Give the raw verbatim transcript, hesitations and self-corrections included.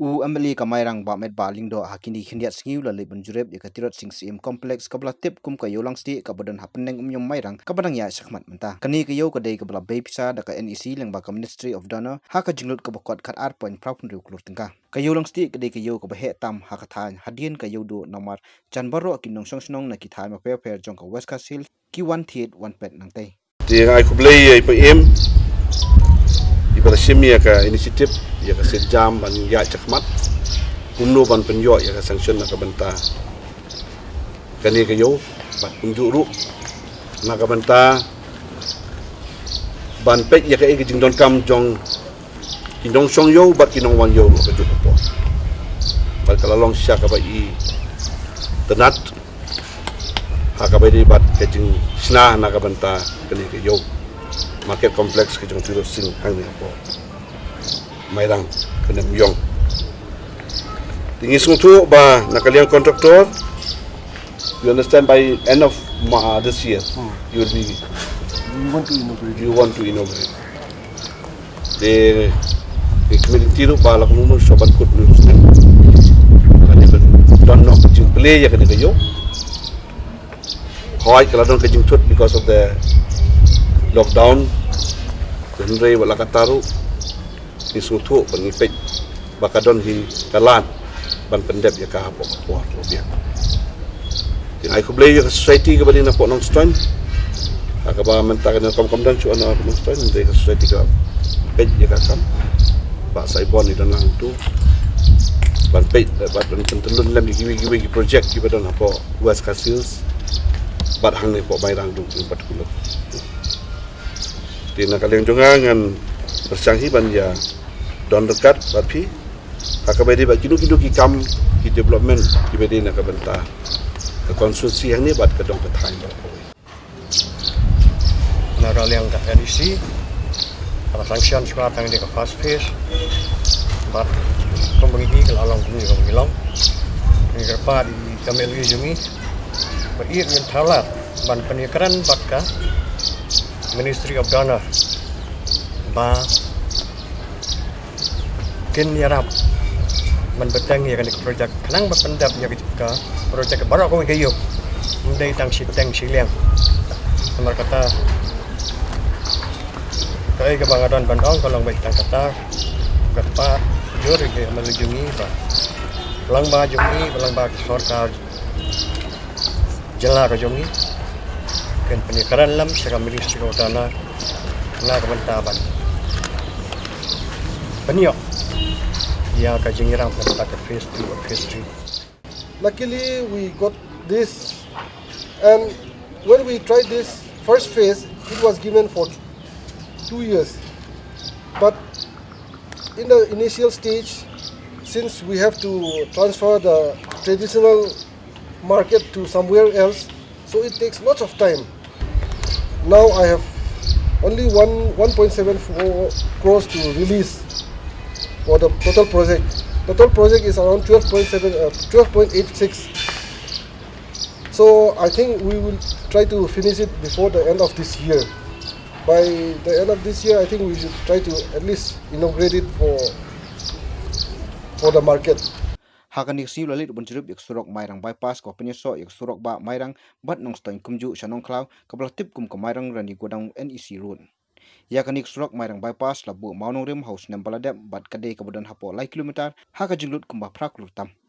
U M L A ka Mairang Bah Metbah Lyngdoh ha kine ki khyndiat sngi u la leit ban jurip ïa ka Tirot Sing Syiem Complex kaba la tip kum ka Ïew Langstieh kaba don ha pdeng Umïong Mairang kaba dang ïaid shakhmat mynta. Kane ka ïew ka dei kaba la bei pisa da ka N E C lyngba ka Ministry of DoNER ha ka jinglut kaba kot khat ar point phra phew hynriew klur tyngka. Ka Ïew Langstieh ka dei ka ïew kaba heh tam ha ka thaiñ hadien ka Ïewduh namar jan baroh ki nongshong shnong na ki thaiñ bapher bapher jong ka West Khasi Hills ki wan thied wan peit nangtei. Te nga ai khublei ïa i Bah Im iba la shim ïa ka initiative, ïa ka sienjam ban ïaid shakhmat kumno ban pynïoh ïa ka sanction na ka bynta kane ka ïew, bad kumjuh ruh na ka bynta ban peit ïa kaei ka jingdonkam jong ki nongshong ïew bad ki nongwan ïew ruh ha kajuh ka por. Bad ka la long shisha kaba itynnad ha kaba ïadei bad ka jingshna na ka bynta kane ka ïew market complex ka jong Tirot Sing hangne hapoh Mairang, kane Umïong. Te ngi sngewthuh ba na ka liang contractor, you understand, by end of Ma-, this year, Hmm. you will be, We want to inaugurate. You want to inaugurate. Te, te kmie lynti ruh ba la kumno shuwa ban kut news ne. Kane ban don noh ka jingplie ïa kane ka ïew. Hooid, ka la don ka jingthut because of the lockdown. Hynrei wat la katta ruh, ngi sngewthuh bad ngi peit ba ka don hi ka lad ban pyndep ïa ka hapoh ka por kaba biang. Te nga ai khublei ïa ka society kaba dei na hapoh Nongstoiñ. Ha kaba mynta kane rukom kam don shuh na Nongstoiñ, hynrei ka society ka peit ïa ka kam. Bah Saibon i don lang tu ban peit, ban pyntyllun lem ïa kiwei kiwei ki project kiba don hapoh West Khasi Hills bad hangne hapoh Mairang ruh in particular. Te na ka liang jong nga ngan pyrshang hi ban ïa don ryngkat bad phi ha kaba ïadei bad kino kino ki kam, ki development kiba dei na ka bynta ka constituency hangne bad ka dong ka thaiñ baroh kawei. Na ka liang ka N E C ka la sanction shuwa tang ïa ka first phase. Bad kumba ngi i ka la long kumne kumba ngi long. Ngi kyrpad ïa ka M L A jong ngi ba i ngin thaw lad ban pynïakren bad ka Ministry of DoNER ba kin ïarap ban bteng ïa kane ka project khnang ba pyndep ïa ka project baroh kawei ka ïew. Ym dei tang shiteng shiliang. Namar kata kaei kaba nga don ban ong ka long ba tang kata, kyrpad jur ïa ka M L A jong ngi ba lang ba jong ngi ba lang ba ka sorkar jylla ka jong ngi kin pynïakren lem sha ka Ministry of DoNER na ka bynta ban pynïoh ïa ka jingïarap na ka bynta ka phase two or phase three. Luckily, we got this, and when we tried this first phase, it was given for two years. But in the initial stage, since we have to transfer the traditional market to somewhere else, so it takes lots of time. Now I have only one, one point seven four crores to release for the total project. Total project is around twelve point seven, uh, twelve point eight six. So I think we will try to finish it before the end of this year. By the end of this year, I think we should try to at least inaugurate it for, for the market. Ha kane ka sngi u la leit ban jurip ïa ka surok Mairang Bypass kaba pynïasoh ïa ka surok bah Mairang bad Nongstoiñ kumjuh sha Nongkhlaw kaba la tip kum ka Mairang Rani Godown N E C Road. Ïa kane ka surok Mairang Bypass la buh mawnongrim ha u snem ba la dep bad ka dei kaba don hapoh lai kilometer ha ka jinglut kumba phra klur tam.